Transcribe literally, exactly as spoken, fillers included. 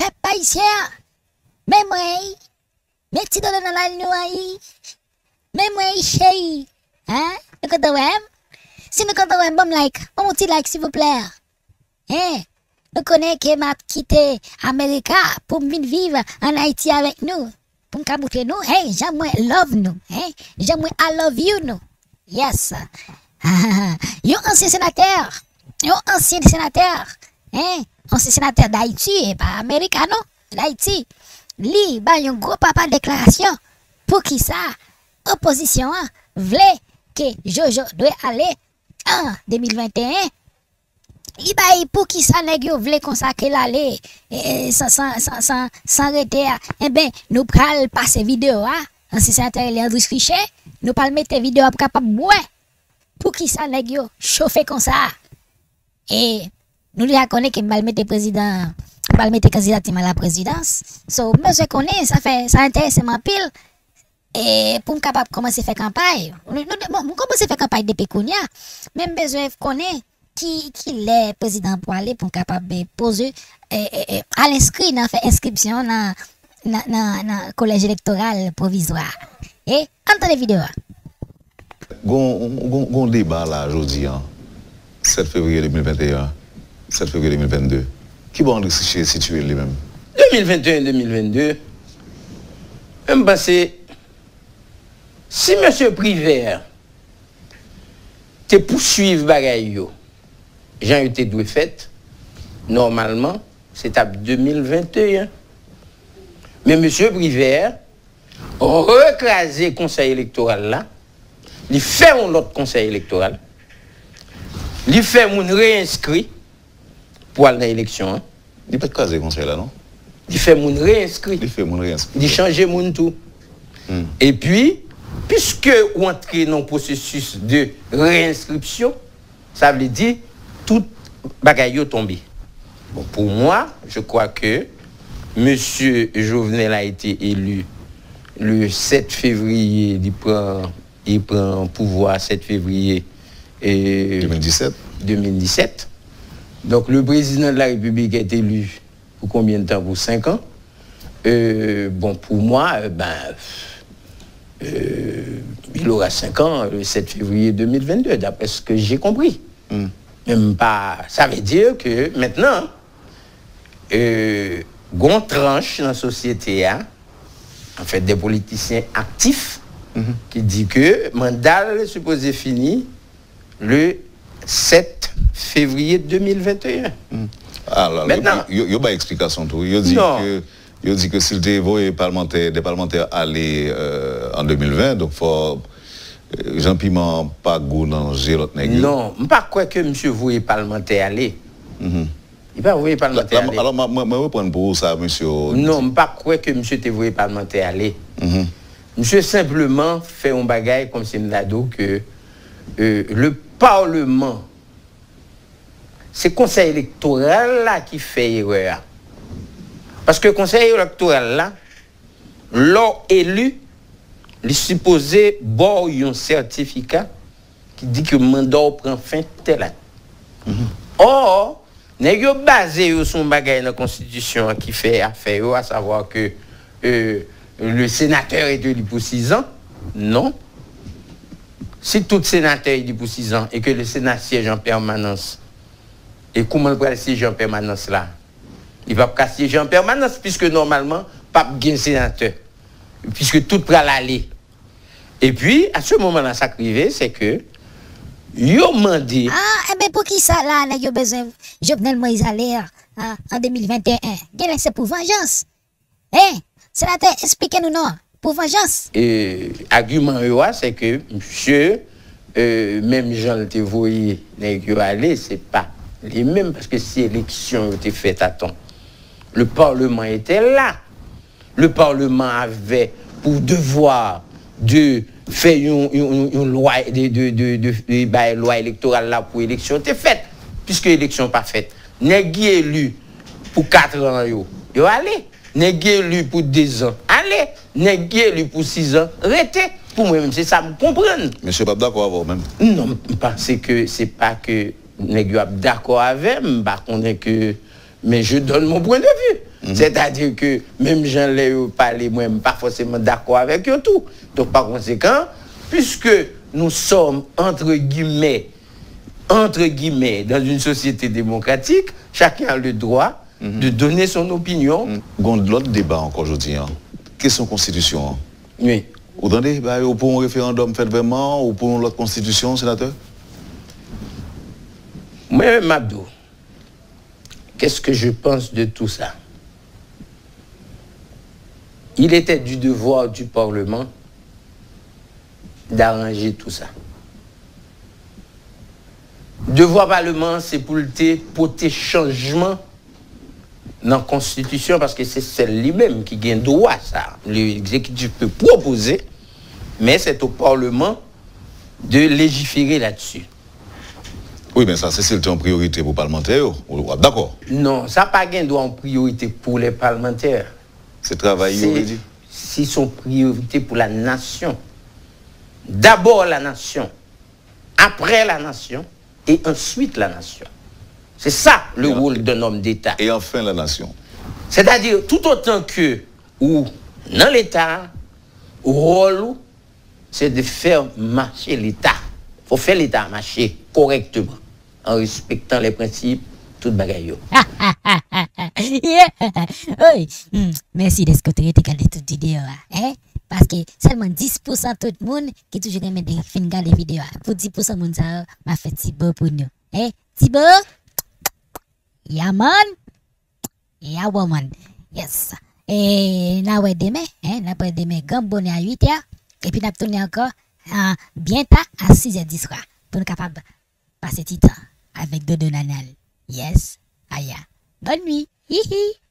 Pèp ayisyen an, men mwen wi, men ti dodo nan lari nou an wi, men mwen wi cheri. Hein? Nou kontan wè m? Si nou kontan wè m, ban m like, ban m yon ti like silvouplè. Hein? Nou konnen ke m ap kite Amerika pou m vin viv ann Ayiti avèk nou. Pou m ka moutre nou, hey, jan mwen love nou, hein? Jan mwen I love you nou. Yes. Yon ansyen senatè, yon ansyen senatè, hein? Ansyen senatè Dayiti, e pa Amerika non, Dayiti. Li bay yon gwo papa deklarasyon poukisa opozisyon an vle ke Jojo dwe ale an de mil venteyen. Li bay poukisa nèg yo vle konsa ke l ale, e, san, san, san, san, san rete a. Enben, nou pral pase videyo a. Ansyen senatè rele Andris Riché. Nou pral mete videyo a pou kapab wè poukisa nèg yo chofe konsa. E nou deja konnen ke m pral mete prezidan, m pral mete kandidati m a la prezidans. So, m bezwen konnen, sa fè, sa enterese m anpil. E pou m kapab kòmanse fè kanpay. Nou, nou, bon, m kòmanse fè kanpay depi kounye a, men m bezwen konnen ki, ki lè prezidan an pwale pou m kapab, eh, poze, eh, eh, eh, al enskri nan, fè enskripsyon nan, nan, nan, nan kolèj elektoral pwovizwa. E ann tande videyo a. Gon, gon, gon deba la jodi an, sèt fevriye de mil venteyen, sèt fevriye de mil vennde. Ki bò Andris Riché sitiye l li menm? De mil venteyen, de mil vennde, m panse si mesye Privert te pouswiv bagay yo jan yo te dwe fèt, nòmalman, se t ap de mil venteyen. Men mesye Privert rekraze konsèy elektoral la, li fè yon lòt konsèy elektoral, li fè moun reyenskri pou al nan eleksyon an. Li pa t kraze konsèy la, non? Li fè moun reyenskri. Li fè moun reyenskri. Li chanje moun tou. Hmm. Epi, piske ou antre nan pwosesis de reenskripsyon, sa vle di tout bagay yo tonbe. Bon, pour moi, je crois que Monsieur Jovenel a été élu le sept février, li pran, li pran pouvwa sept février, eh, deux mille dix-sept. Deux mille dix-sept. Donc, le président de la République est élu pour combien de temps? Pour cinq ans. Euh, bon, pour moi, euh, ben, euh, il aura cinq ans, le sept février deux mille vingt-deux, d'après ce que j'ai compris. Hmm. Men m pa, sa vle di ke mentnan, euh, gon tranch nan sosyete a, an fèt, de politisyen aktif, mhm, ki di ke manda l sipoze fini le sept février deux mille vingt et un. Hmm. Alò, yo, mentnan, yo, yo bay eksplikasyon tou. Yo di, non, ke, yo di ke si l te voye palmantè, de palmantè ale, euh, an de mil ven, donk fò, euh, Jean Piment pa gou nan je lòt nèg yo. Non, m pa kwè ke misye voye palmantè ale. Mhm. Li pa voye palmantè ale. Alò, mwen, mwen, mwen reprann pou ou sa, mesye. Non, m pa kwè ke misye te voye palmantè ale. Mhm. Misye senpleman fè yon bagay kòmsi m ta di w ke, euh, le Parlement, se konsèy elektoral la ki fè erè a. Paske konsèy elektoral la, lè w eli, li sipoze ba w yon sètifika ki di ke manda w pran fen tèl ane. Mhm. Or, nèg yo baze yo sou yon bagay nan konstitisyon an ki fè afè yo, a savwa ke, euh, le sénateur est élu pour six ans. Non. Si tout senatè élu pour six ans et que le Sénat siège en permanence, e kouman l pral syeje an pèmanans la? Li p ap ka syeje an pèmanans, piske nòmalman, p ap gen senatè, piske tout pral ale. Epi, à ce moment-là, sa k rive, se ke yo mande. Ah, enben, poukisa la, nèg yo bezwen Jovenel Moïse ale a, a, an de mil venteyen? Genlè se pou vanjans. Hein? Senatè, esplike nou non. Pou vanjans. E agiman yo a, se ke misye, euh, menm jan l te voye nèg yo ale, se pa li menm, paske si eleksyon yo te fèt a tan, le Parlement était là. Le Parlement avait pour devoir de fè yon, yon, yon, yon lwa, de, de, de, de, de bay lwa elektoral la pou eleksyon te fèt. Piske eleksyon pa fèt, nèg ki eli pou kat an yo, yo ale. Nèg ki eli pou dezan, ale. Nèg ki eli pou sizan, rete. Pou mwen menm, se sa m konprann. Mesye p ap dakò avè w menm? Non, m panse ke se pa ke nèg yo ap dakò avè m, m pa konnen ke, mais je donne mon point de vue. Mhm. Sètadi ke menm jan lè yo pale, mwen, m pa fòseman dakò avèk yo tou. Donk, pa konsekan, puisque nous sommes, entre guillemets, entre guillemets, dans une société démocratique, chacun a le droit de donner son opinion. Gon lòt deba ankò jodi a. Kesyon konstitisyon an. Wi. Ou tande, ba, ou pou yon referandòm fèt vrèman, ou pou yon lòt konstitisyon, senatè? Mwen menm, m ap di w, qu'est-ce que je pense de tout ça? Il était du devoir du Parlement d'arranger tout ça. Devwa Paleman an, se pou l te pote chanjman nan konstitisyon, paske se sèl li menm ki gen dwa sa. L'exécutif peut proposer, mais c'est au Parlement de légiférer là-dessus. Wi, men sa, se si l te yon priyorite pou palmantè yo, ou w ap dakò. Non, sa pa gen dwa yon priyorite pou lè palmantè. Se travay yo, vle di? Si se yon priyorite pou la nation. D'abord la nation, après la nation, et ensuite la nation. C'est ça le rôle d'un homme d'État. Et enfin la nation. C'est-à-dire, tout autant que ou nan Leta, wòl ou, c'est de faire marcher l'État. Faut faire l'État marcher correctement, en respectant les principes, tout bagay yo. Yeah. Wi. Hmm. Mèsi dèske w te rete gade tout videyo a. Hein? Paske sèlman dis pousan tout moun ki toujou renmen de fin gade videyo a. Pou dis pousan moun sa yo, m ap fè ti bo pou nou. Hein? Ti bo? Yeah man. Yeah woman. Yes. E n a wè demen, hein? N ap wè demen gran bonè a uit è. Epi n ap tounen ankò a byen ta a sis è di swa. Pou nou kapab pase ti tan avèk Dodo Nanal. Yes. Aya. Bonne nuit. Hihi.